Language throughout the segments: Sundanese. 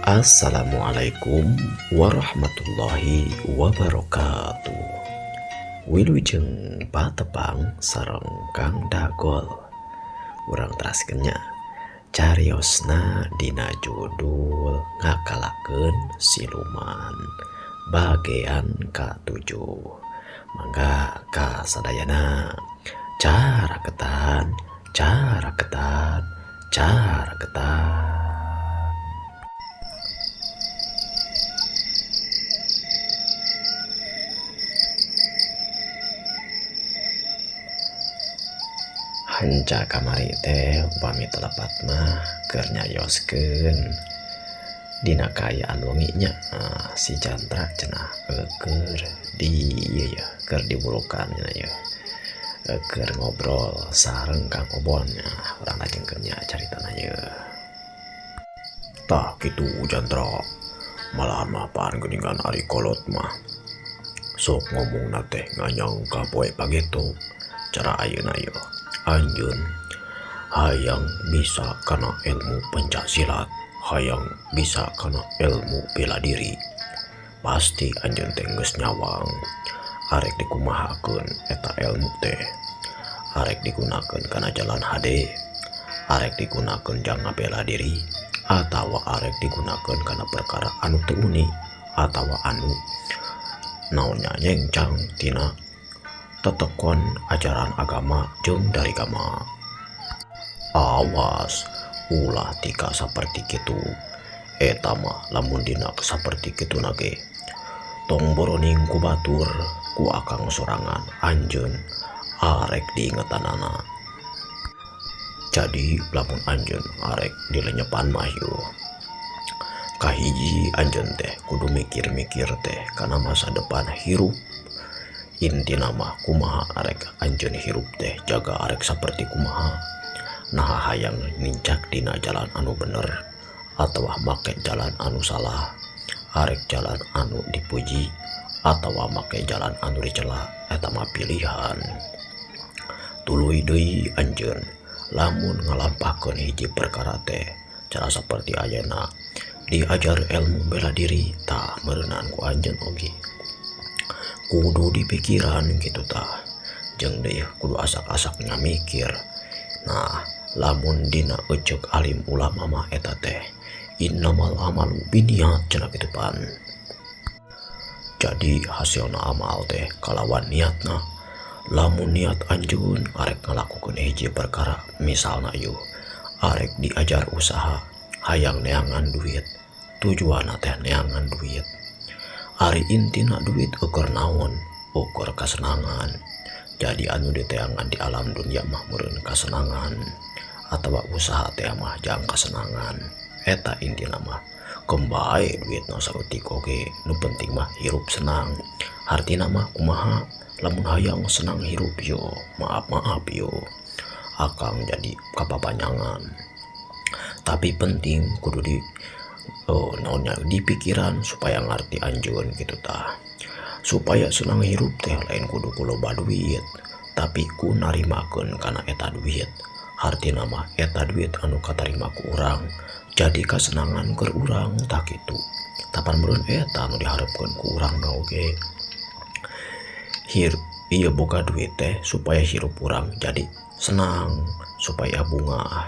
Assalamualaikum warahmatullahi wabarakatuh. Wilujeng patepang sareng Kang Dagol. Urang teraskeun nya cariosna dina judul ngakalakeun siluman bagian ka-7. Mangga ka sadayana caraketan caraketan caraketan. Hanca kamari teh upami teu lepat mah keur nyarioskeun dina kaayaan wengi nya si Jantra cenah keur di ieu yeuh keur diburukan nya yeuh keur ngobrol sareng Kang Obon nya urang lajengkeun nya caritana yeuh. Tah kitu Jantra malahan mah pan geuningan ari kolot mah sok ngomongna teh nganyang ka poe pageto cara ayeuna yeuh anjeun hayang bisa kana ilmu pencak silat hayang bisa kana ilmu bela diri pasti anjeun teh geus nyawang arek dikumahakeun eta ilmu teh arek digunakeun kana jalan hade arek digunakeun jang ngabela diri atawa arek digunakeun kana perkara anu teu uni atawa anu naonnya nyencang tina tetekon ajaran agama jeung darigama. Awas ulah tika saperti kitu eta mah lamun dina saperti kituna ge tong boroning ku batur ku akang sorangan anjeun arek diingetanana. Jadi lamun anjeun arek dilenyepan mah yeuh kahiji anjeun teh kudu mikir-mikir teh kana masa depan hirup. Intina mah kumaha arek anjeun hirup teh jaga arek saperti kumaha naha hayang nincak dina jalan anu bener atawa make jalan anu salah arek jalan anu dipuji atawa make jalan anu dicela eta mah pilihan. Tuluy deui anjeun lamun ngalampahkeun hiji perkara teh cara saperti ayeuna diajar ilmu bela diri tah meureunan ku anjeun oge kudu dipikiran kitu tah jeung deui kudu asak-asak ngamikir. Nah lamun dina eceuk alim ulama mah eta teh innamal amalu binniyat cenah kitu pan. Jadi hasilna amal teh kalawan niatna. Lamun niat anjeun arek ngalakukeun hiji perkara misalna ieu arek diajar usaha hayang neangan duit tujuanna teh neangan duit. Ari intina duit ukur naon ukur kasenangan. Jadi anu diteangan di alam dunia mah meureun kasenangan atawa usaha teh mah jang kasenangan eta intina mah kembae duitna saeutik oge nu penting mah hirup senang. Hartina mah kumaha lamun hayang senang hirup yo maaf-maaf yo akang jadi kapapanyangan. Tapi penting kudu di naonnya di pikiran supaya ngarti anjeun kitu tah supaya senang hirup teh lain kudu ku loba duit tapi ku narimakeun kana eta duit. Hartina mah eta duit anu katarima ku urang jadi kasenangan keur urang tah kitu. Tapan meureun eta anu diharepkeun ku urang mah oge ieu boga duit teh supaya hirup urang jadi senang supaya bungah.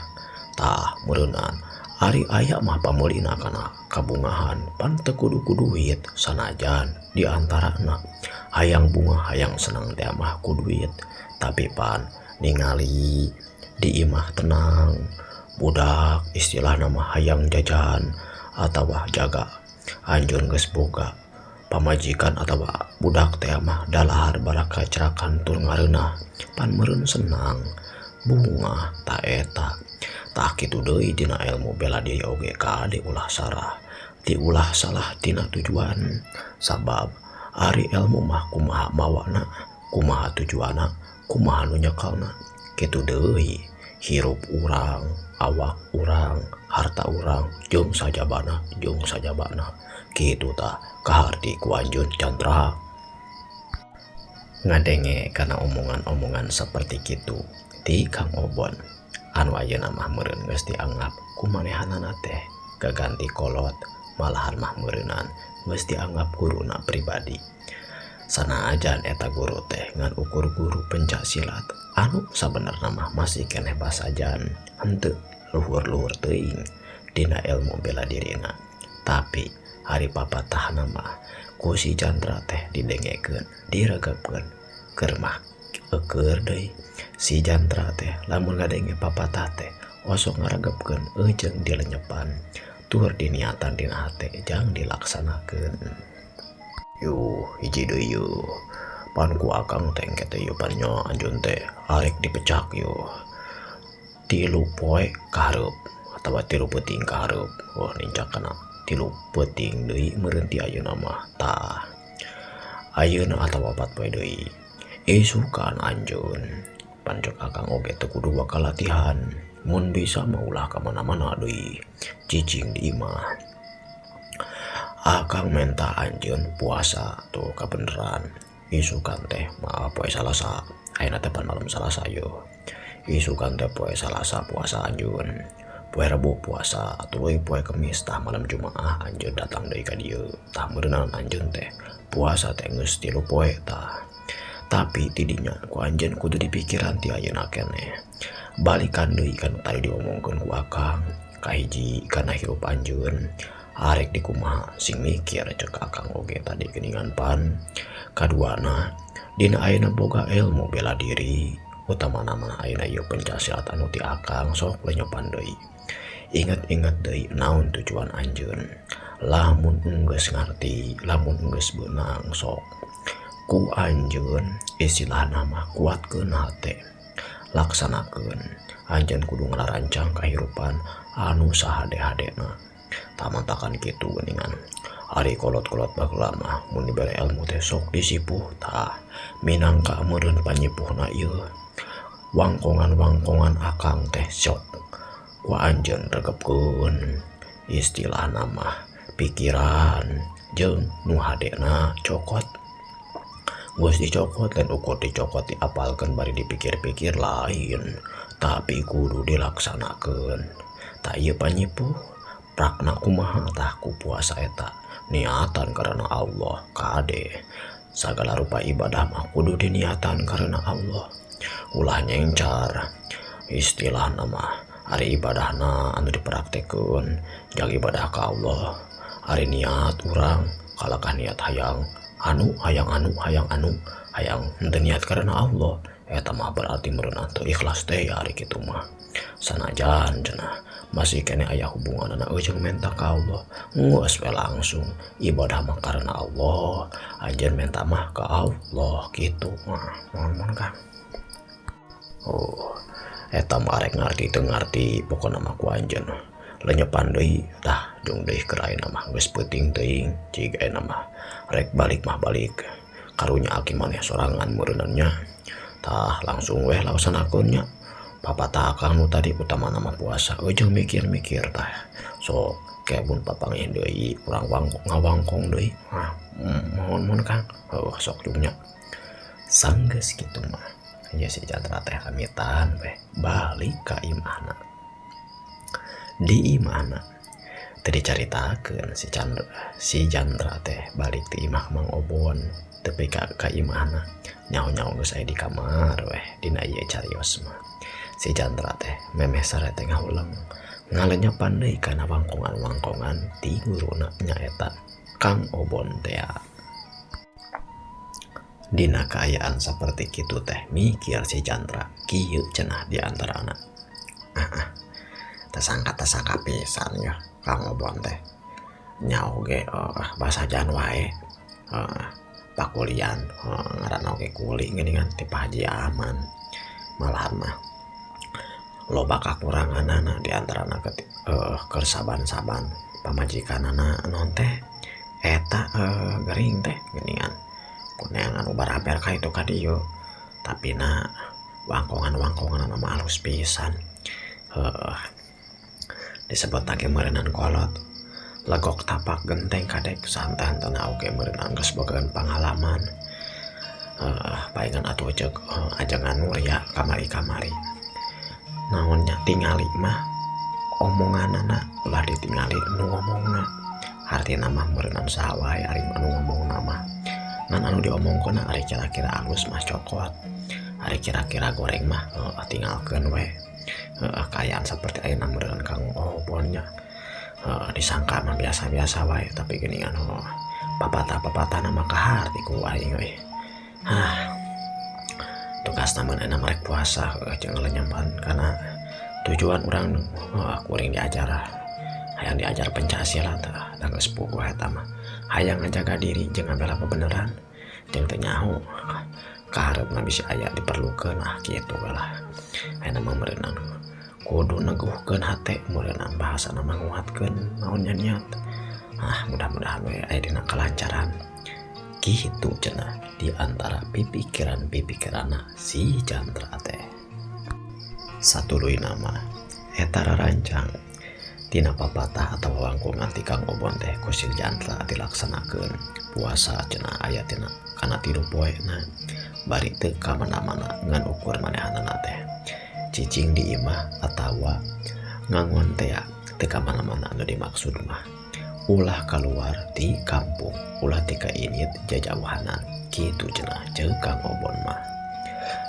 Tah meureunan ari aya mah pameulina kana kabungahan pan teu kudu ku duit sanajan di antarana hayang bunga hayang senang teh mah ku duit tapi pan ningali di imah tenang budak istilahna mah hayang jajan atawa jaga anjeun geus boga pamajikan atawa budak teh mah dalahar baraka cerakan tur ngareunah pan meureun senang bungah ta eta. Tah kitu deui dina ilmu bela diri oge kade ulah sarah diulah salah tina tujuan sabab ari ilmu mah kumaha mawana kumaha tujuanna kumaha nu nyekelna kitu deui hirup urang awak urang harta urang jeung sajabana kitu tah kaharti ku anjeun Chandra. Ngadenge kana omongan-omongan saperti kitu ti Kang Obon anu ayeuna mah meureun geus dianggap ku manehanana teh gaganti kolot Malahan mah meureunan geus dianggap guruna pribadi. Sanajan eta guru teh ngan ukur guru pencak silat anu sabenerna mah masih keneh basajan henteu luhur-luhur teuing dina ilmu bela dirina. Tapi ari papatahna mah ku si Chandra teh didengekeun, diregepkeun keur mah eukeur deui. Si Chandra teh lamun ngadenge papatah teh osok ngaregepkeun jeung dilenyepan tur diniatan dina hate jang dilaksanakeun. Yuh hiji deui yuh pan ku akang teh engke teh yuh pan nya anjeun teh arek dipecak yuh 3 poe kahareup atawa 3 peuting kahareup. Wah nincak kana 3 peuting deui meureun ti ayeuna mah. Tah ayeuna atawa 4 poe deui isukan anjeun pancek akang oge teu kudu bakal latihan mun bisa mah ulah ka mana-mana deui cicing di imah. Akang menta anjeun puasa tuh kabeneran isukan teh maaf poe Salasa ayeuna teh pan malam Salasa yo isukan teh poe Salasa puasa anjeun poe Rebo puasa tuluy poe Kemis tah malam Jumaah anjeun datang deui ka dieu tah meureunana anjeun teh puasa teh geus 3 poe tah. Tapi tidinya ku anjeun kudu dipikiran ti ayeuna keneh balikan deui kan tadi diomongkeun ku akang kahiji kana hirup anjeun arek dikumaha sing mikir cek akang oge tadi geuningan pan. Kaduana dina ayeuna boga ilmu bela diri utamana mah ayeuna ieu pencak silat anu ti akang sok lenyepan deui. Ingat-ingat deui naon tujuan anjeun lamun enggeus ngarti lamun enggeus beunang sok ku anjeun istilahna mah kuatkeun hate laksanakeun. Anjeun kudu ngalarancang kahirupan anu sahade-hadena. Tamantakan kitu geuningan ari kolot-kolot baheula mah mun dibere ilmu teh sok disipuh tah minangka meureun panyipuhna ieu wangkongan-wangkongan akang teh sok ku anjeun regepkeun istilahna mah pikiran jeung nu hadena cokot geus dicokot dan ukur dicokot diapalkeun bari dipikir-pikir lain tapi kudu dilaksanakeun. Tah ieu panyipuh prakna kumaha tah ku puasa eta niatan karena Allah kade sagala rupa ibadah mah kudu diniatan karena Allah ulah nyengcar istilahna mah ari ibadahna anu dipraktekeun jang ibadah ka Allah ari niat urang kalakah niat hayang anu hayang anu hayang anu hayang henteu niat karena Allah eta mah berarti meureun teu ikhlas teh ya ari kitu mah. Sanajan cenah masih keneh aya hubunganna jeung menta ka Allah geus we langsung ibadah mah karena Allah anjeun menta mah ka Allah kitu mah. Mohon Kang. Oh eta mah arek ngarti teu ngarti pokona mah ku anjeun lenyepan deui tah jung deui keur ayeuna mah geus peuting teuing cig ayeuna mah rek balik mah balik karunya aki maneh sorangan meureunna nya. Tah langsung weh laksanakeun nya papatah akang nu tadi utamana mah puasa eujeung mikir-mikir tah sok kebun papanggih deui urang ngawangkong deui. Ah, mohon Kang. Heuh sok jung nya sanggeus kitu mah nya si Chandra teh amitan weh balik ka imahna. Di imahna teu dicaritakeun si Chandra teh balik ti imah Mang Obon tepi ka imahna nyaho-nyaho geus aya di kamar weh dina ieu carios mah. Si Chandra teh memeh sare teh ngahuleng ngalenyepan deui kana wangkongan-wangkongan ti guruna nyaeta Kang Obon tea. Dina kaayaan saperti kitu teh mikir si Chandra kieu cenah di antarana. Ah, tersangka-tersangka pisan ya Kang Obon teh nyaho ge basajan wae pakulian ngaranna oge kuli geuningan ti Pak Haji Aman malahan mah loba kakuranganana di antarana keur saban-saban pamajikanana naon teh eta gering teh geuningan kuneangan ubaraber ka itu ka dieu tapi na wangkongan-wangkonganana mah alus pisan. Heuh disebut lagi meureunan kolot legok tapak genteng kadek santan tanah oge meureunan geus bogaan pangalaman. Palingan atuh ceuk ajengan Nuria kamari-kamari naonnya tingali mah omonganana ulah ditingali nu ngomongna Hartina mah meureunan saha wae ari anu ngomongna mah. Ngan anu diomongkeun ari kira-kira alus mah cokot. Ari kira-kira goreng mah heuh tinggalkeun we. Heuh kaayaan saperti ayeuna meureun Kang Obon nya. Heuh disangka mah biasa-biasa wae tapi geuningan heuh papatah-papatahna mah kaharti ku aing euy. Hah. Tugasna mun ayeuna mah rek puasa heuh jeung ngalenyampan kana tujuan urang heuh kuring diajar hayang diajar pencak silat da geus puguh eta mah. Hayang ngajaga diri jeung ngabela kabeneran jeung teu nyaho kahareupna bisi aya diperlukeun ah kitu we lah. Ayeuna mah meureunan kudu neguhkeun hate meureunan bahasana mah nguatkeun naon nya niat. Ah mudah-mudahan we aya dina kalancaran. Kitu cenah di antara pipikiran-pipikiranna si Jantra teh. Satuluyna mah eta rarancang tina papatah atawa wangkungan ti Kang Obon teh ku si Jantra dilaksanakeun. Puasa cenah aya tina kana 3 poena bari teu ka mana-mana ngan ukur manehanana teh. Cicing di imah atawa ngangon tea teu ka mana-mana anu dimaksud mah. Ulah kaluar ti kampung, ulah ti kainit jajauhanan kitu cenah jeung Kang Obon mah.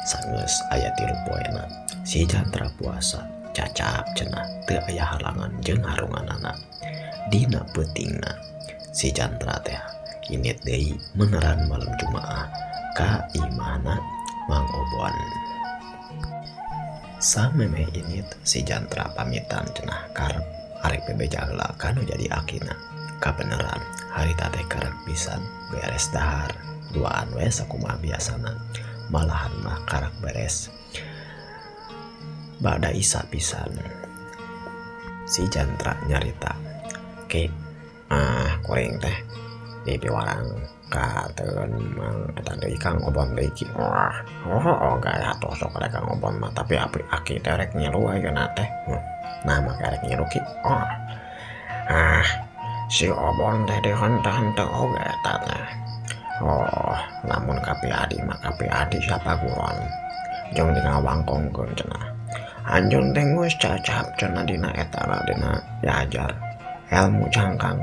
Sanggeus aya 3 poena si Jantra puasa cacap cenah teu aya halangan jeung harunganana. Dina peutingna si Jantra teh init deui meneran malam Jumaah ka imahna Mang Obon. Samemeh init si Jantra pamitan cenah karep arek bebeja heula kanu jadi akina. Kabeneran harita teh karek pisan beres dahar duaan we sakumaha biasana, malahan mah karak beres bada isa pisan. Si Jantra nyarita, Ki, ah kuring teh di piwarang kateun mang eta deui Kang Obon deui ki. Wah, oh, oh, gaya atuh sok rek Kang Obon mah, tapi api aki teh rek ngilu ayeuna teh. Nah, maka rek ngilu ki. Oh. Ah, si Obon teh dihenteu-henteu oge eta teh. Oh, lamun ka Adi mah ka Adi siapa guron. Jeung di ngawangkongkeun cenah. Anjeun teh geus cacap cenah dina eta lah dina diajar ilmu cangkang,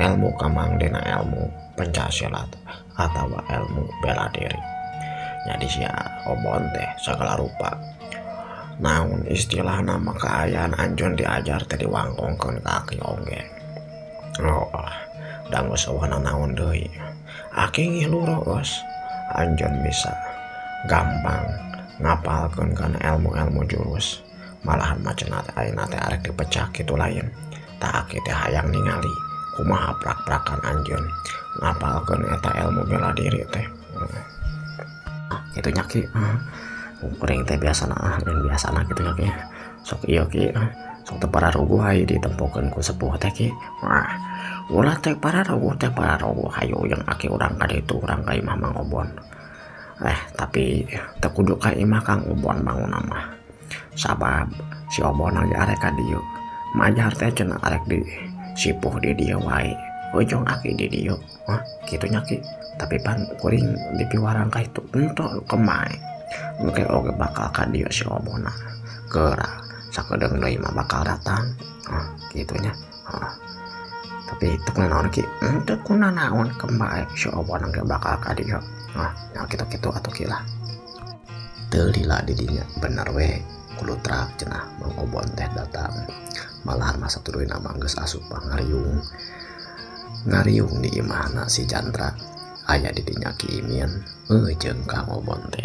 ilmu kamang dina ilmu pencak silat atawa ilmu bela diri. Jadi si Obon teh segala rupa naon istilahna mah kaayaan anjeun diajar teh diwangkongkeun ka aki oge. Oh, da geus eueuh nanaon deui. Aki ngilu roos anjeun bisa gampang ngapalkeun kana ilmu-ilmu jurus. Malahan mah cenah teh ayeuna teh arek dipecah kitu lain. Tah aki teh hayang ningali kumaha prak-prakan anjeun ngapalkeun eta ilmu bela diri teh. Ah, kitu nya ki. Ah, kuring teh biasana ah, lain biasana kitu nya ki. Sok ieu ki, ah, sok teu pararuguh hayu ditempokeun ku sepuh teh ki. Wah, ulah teh pararuguh teh pararuguh hayu jeung aki urang ka ditu urang ka imah Mang Obon. Tapi teu kudu ka imah Kang Obon bangunna mah. Sabab si Obon lagi arek ka dieu. Majar teh cenah arek di sipuh di dieu wae. Ujung aki di dieu. Wah, kitu nya ki. Tapi pan kuring dipiwarang ka itu entong kemae. Engke oge bakal ka dieu si Obona. Geura sakedeung deui mah bakal datang. Hah, kitu nya. Hah. Tapi teu kunaon ki? Teu kunanaon kemae si Obona ge bakal ka dieu. Hah, nya kitu-kitu atuh ki lah. Teu lila di dinya bener we. Kulutrak cenah Mang Obon teh datang. Malahan masa turun mah geus asup ngariung. Ngariung di imahna si Jantra. Aya di dinya Ki Imin jeung Kang Obon teh.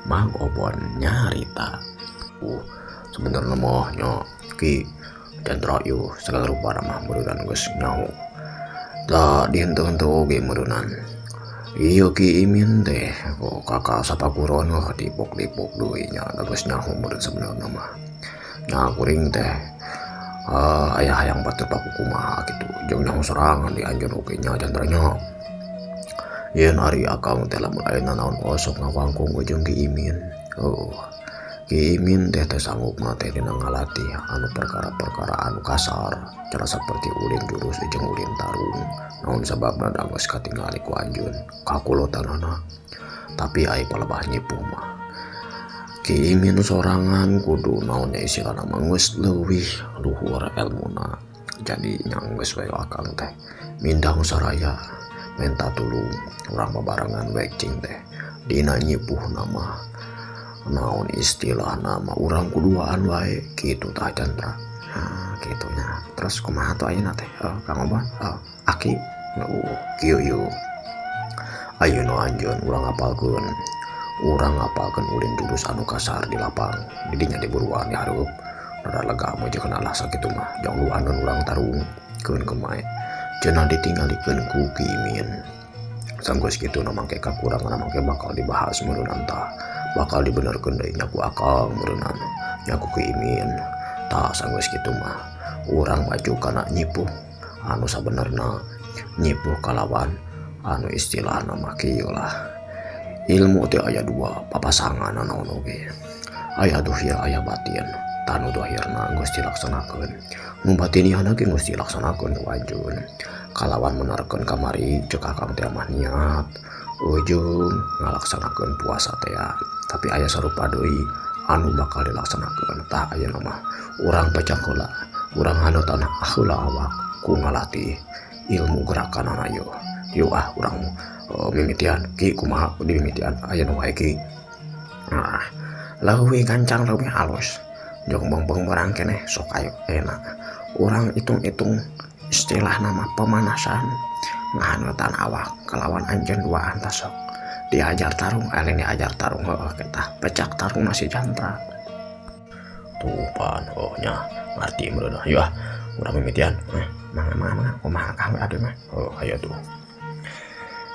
Mang Obon nyarita. Sebenarnya mah nya Ki Jantra ieu segala rupa mah meureunnan geus nyaho. Da dihenteu-henteu oge meureunnan. Ieu Ki Imin teh kok kakak sapaguron oh dipok-dipok deui nya da geus nyaho meureun sebenarnya mah. Nya kuring teh aya hayang batur paku kumaha kitu jeung nyaho sorangan di anjeun oge nya Jantra nya. Yen ari akang teh lamun aya nanaon osok ngawangkong jeung Ki Imin. Oh, Ki Imin teh teh sanggup mah teh dina ngalatih anu perkara-perkara anu kasar, cara saperti ulin jurus jeung ulin tarung. Naon sababna da geus katingali ku anjeun kakulotanana. Tapi ai palebah nyipuh mah Ki Imin sorangan kudu naon nya istilahna mah geus leuwih luhur elmuna Jadi nya geus we akang teh mindang saraya menta tulung urang babarengan we cing teh dina nyipuhna mah naon istilahna mah urang kuduaan wae kitu tah Chandra. Nah kitu nya terus kumaha tuh ayeuna teh Kang Obon aki kieu yeuh ayeuna anjeun urang ngapalkeun ulin jurus anu kasar di lapang didinya diburuan di hareup rada lega mah jeung lah sakitu mah jang luaneun urang tarung keun kemae cenah ditinggalikeun ku Ki Imin. Sanggeus kitu na mangke kakurangan mangke bakal dibahas meureunnan tah bakal dibenerkeun deui nya ku akang meureunnan nya ku Ki Imin. Tah sanggeus kitu mah urang maju kana nyipuh anu sabenerna nyipuh kalawan anu istilahna mah kieu lah. Ilmu teh aya dua papasangan naon oge aya dohir aya batin. Tah nu dohirna geus dilaksanakeun nu batiniana ge geus dilaksanakeun ku anjeun kalawan menerkeun kamari ceuk akang teh mah niat ujung ngalaksanakeun puasa teh tapi aya sarupa deui anu bakal dilaksanakeun. Tah ayeuna mah urang pecak heula urang haneutan heula awak ku ngalatih ilmu gerakanana yeuh. Yeuh ah urang mimitian ki kumaha dimimitian ayeuna wae ki. Nah leuwih gancang leuwih halus jeung beungbeung barang keneh sok ayo enak urang hitung-hitung istilah nama pemanasan ngahaneutan awak kalawan anjeun duaan tah sok diajar tarung alin diajar tarung heuh kita pecak tarung nasi Chandra tuh pan oh nya ngarti meureun yeuh ah urang mimitian mangga mangga mangga kumaha kang abdi mah oh ayo tuh.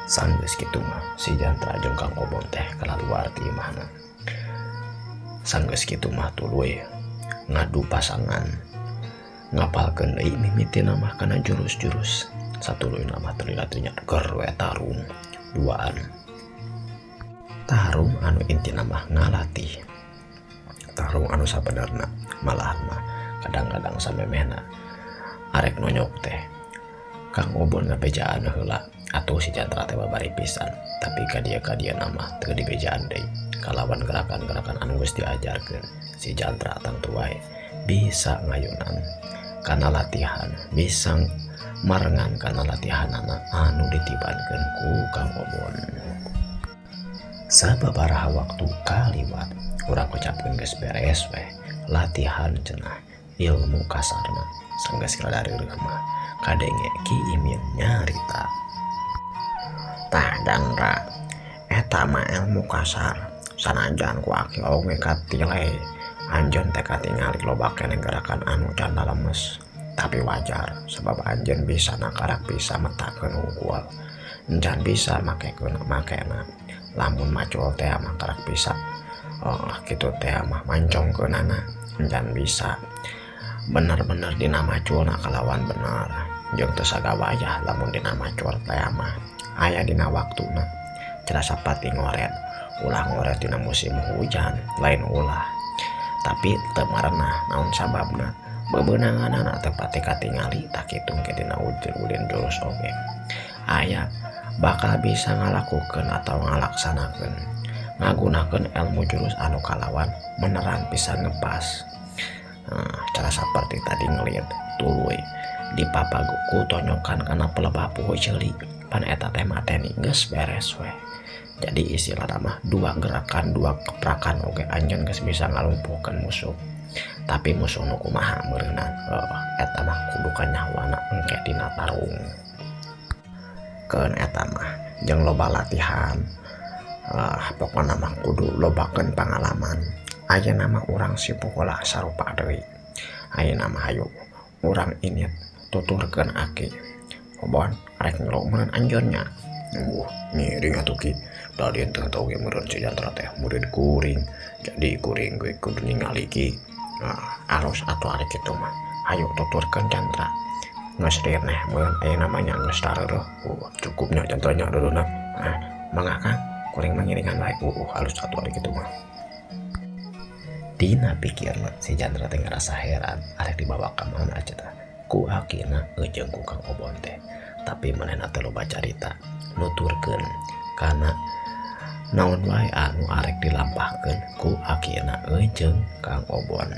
Sanggeus kitu mah si Jantra jeung Kang Obon teh kalaluar ti imahna. Sanggeus kitu mah tuluy ngadu pasangan ngapalkeun deui mimitina mah kana jurus-jurus satuluyna mah teu nya keur we tarung duaan. Tarung anu intina mah ngalatih tarung anu sabenerna malahan mah kadang-kadang samemehna arek nonyok teh Kang Obon ngabejaan heula atuh si Chandra teh babari pisan tapi kadia-kadiana mah teu dibejaan deui kalawan gerakan-gerakan anu geus diajarkeun si Chandra tangtu wae bisa ngayunan kana latihan bisa marengan kana latihanana anu ditibankeun ku Kang Obon. Sababaraha waktu kaliwat urang ucapkeun geus beres weh latihan cenah ilmu kasarna sanggeus rada reureuh mah kadenge Ki Imin nyarita. Tah Chandra eta mah ilmu kasar sanajan ku aki oge katile anjeun teh katingali loba keneh gerakan anu can lemes tapi wajar sebab anjeun bisa nakarak bisa metakeun unggul encan bisa makekeun makena lamun macul teh mah karak bisa oh kitu teh mah mancongkeunana encan bisa bener-bener dina maculna kalawan bener jeung teu sagawayah lamun dina macul teh mah aya dina waktuna cenah sapati ngoret ulah ngoret dina musim hujan lain ulah tapi teu marenah naon sababna bebeunanganana teu pati katingali tah kitu engke dina ulin jurus oge aya bakal bisa ngalakukeun atau ngalaksanakeun ngagunakeun ilmu jurus anu kalawan meneran pisan ngepas. Nah, cara saperti tadi ngeliat tuluy dipapaguku tonyokan kana pelebah puhu ceuli pan eta teh mateni geus beres weh. Jadi istilah mah dua gerakan dua keprakan oge anjeun geus bisa ngalumpuhkeun musuh tapi musuh nu kumaha meureunnan eta mah kudu kanyahoana engke dina tarung keun eta mah jeung loba latihan pokona mah kudu lobakeun pangalaman. Ayeuna mah urang sipuh heula sarupa deui ayeuna mah hayu urang ini tuturkeun aki Obon rek ngeluh meureun anjeun nya. Ngiring atuh ki da teu tau ge meureun si Chandra teh murid kuring jadi kuring ge kudu ningali ki. Nah, alus atuh ari kitu mah hayu tuturkeun Chandra geus reneh meureun ayeuna mah nya geus tareureun. Cukupnya Chandra nya reureunna. Nah, mangga Kang kuring mah ngiringan wae. Alus atuh ari kitu mah. Dina pikirna si Chandra teh ngarasa heran arek dibawa ka mana cenah ku akina jeung ku Kang Obon teh tapi manehna teh loba carita nuturkeun kana naon wae anu arek dilampahkeun ku akina jeung Kang Obon.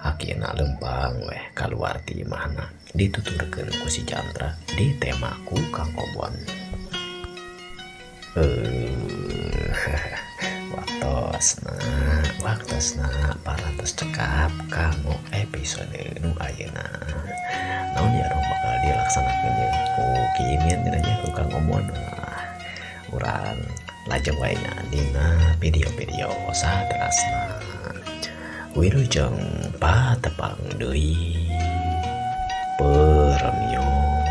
Akina lempang weh kaluar ti imahna. Dituturkeun ku si Jantra ditema ku Kang Obon. Waktosna waktosna parantos cekap kanggo episode nu ayeuna. Naon ya nu bakal dilaksanakeun ieu ku Kimin cenah nya, ku Kang Obon. Nah, urang lajeng wae nya dina video-video saterasna. Wilujeng patepang deui. Permios.